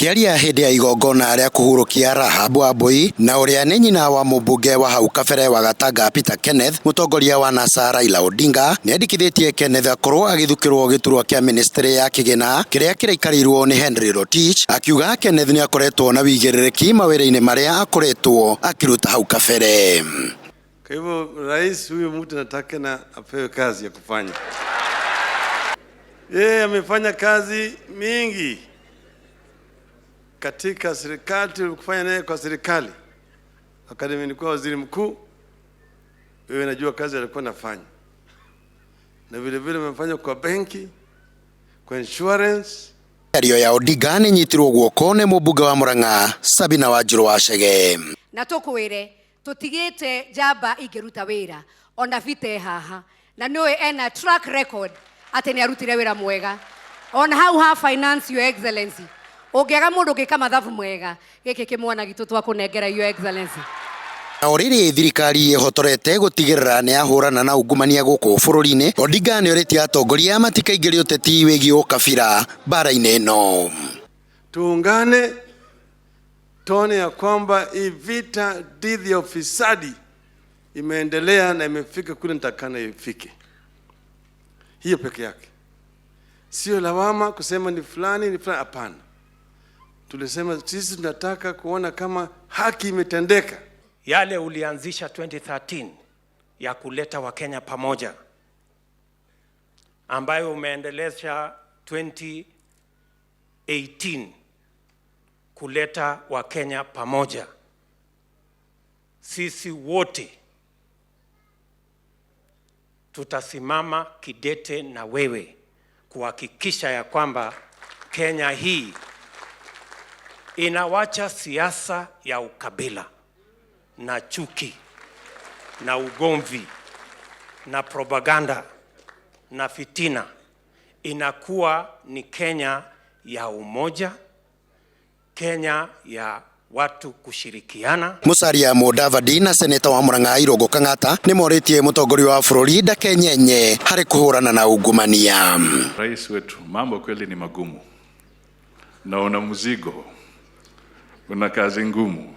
Akĩaria hĩndĩ ya igongona rĩa kũhurũkia Rahab Wambui na ũrĩa nĩ nyina wa mũmbunge wa hau kabere wa Gatanga Peter Kenneth, mũtongoria wa NASA Raila Odinga nĩandĩkithĩtie Kenneth akorwo agĩthukĩrwo gĩturwa kĩa ministry ya kĩgĩna kĩrĩa kĩraikarĩirwo nĩ Henry Rotich, akiuga Kenneth nĩ akoretwo na wĩigĩrĩrĩki mawĩra-inĩ marĩa akoretwo akĩruta hau kabere. Kwa hivyo rais huyu mtu nataka na apewe kazi ya kufanya. Yeye amefanya kazi mingi katika serikali, tulikufanya naye kwa serikali. Wakati mimi nilikuwa waziri mkuu, wewe najua kazi alikuwa nafanya, na vile vile amefanya kwa benki, kwa insurance. Mĩario ya Odinga nĩ nyitirwo guoko nĩ mũmbunge wa Murang'a Sabina Wanjiru wa Chege. Na tukwire tutigite njamba ingĩruta wĩra ona bite haha na nĩũĩ ena track record atĩ nĩ arutire wĩra mwega ona hau ha finance, Your Excellency. Ũngĩaga mũndũ ũngĩka mathabu mwega, gĩkĩ kĩmwana gitũ twakũnengera, Your Excellency. Na o rĩrĩ thirikari ĩhotorete gũtigĩrĩra nĩ yahũrana na ungumania gũkũ bũrũri-inĩ, Odinga nĩ orĩtie atongoria matikaingĩrie ũteti wĩgiĩ ũkabira mbara-inĩ ĩno. Tuungane tuone ya kwamba hii vita dhidi ya ufisadi imeendelea na imefika kule nitakana ifike. Hiyo peke yake sio lawama kusema ni fulani ni fulani, hapana. Tulisema sisi tunataka kuona kama haki imetendeka. Yale ulianzisha 2013 ya kuleta Wakenya pamoja, ambayo umeendelesha 2018 kuleta Wakenya pamoja, sisi wote tutasimama kidete na wewe kuhakikisha ya kwamba Kenya hii inawacha siasa ya ukabila na chuki na ugomvi na propaganda na fitina, inakuwa ni Kenya ya umoja, Kenya ya watu kushirikiana. Musalia Mudavadi na seneta wa Murang'a Irũngũ Kang'ata nĩ morĩtie mũtongoria wa bũrũri ndakenyenye harĩ kũhũrana na ungumania. Rais wetu, mambo kweli ni magumu na una mzigo, una kazi ngumu,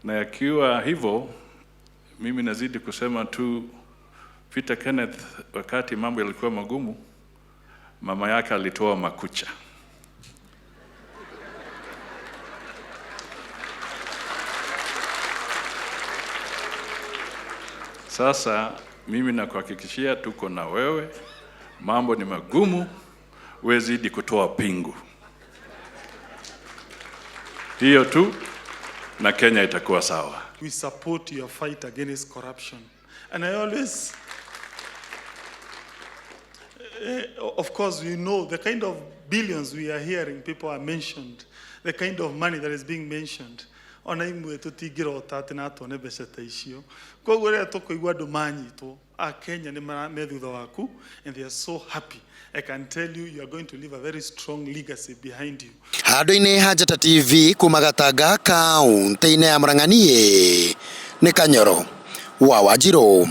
na yakiwa hivyo, mimi nazidi kusema tu Peter Kenneth, wakati mambo yalikuwa magumu, mama yake alitoa makucha. Sasa mimi nakuhakikishia tuko na wewe, mambo ni magumu, wewe zidi kutoa pingu. Hiyo tu na Kenya itakuwa sawa. We support your fight against corruption. And I always, of course, we know the kind of billions we are hearing people are mentioned, the kind of money that is being mentioned. Ona imwe tũtingĩrota atĩ na tuone mbeca ta icio. Koguo rĩrĩa tũkũigua andũ manyitwo, Akenya nĩ me thutha waku and they are so happy. I can tell you, you are going to leave a very strong legacy behind you. Handũ-inĩ ha Njata TV kuma Gatanga kaũntĩ-inĩ ya Murang'a, niĩ nĩ Kanyoro wa Wanjirũ.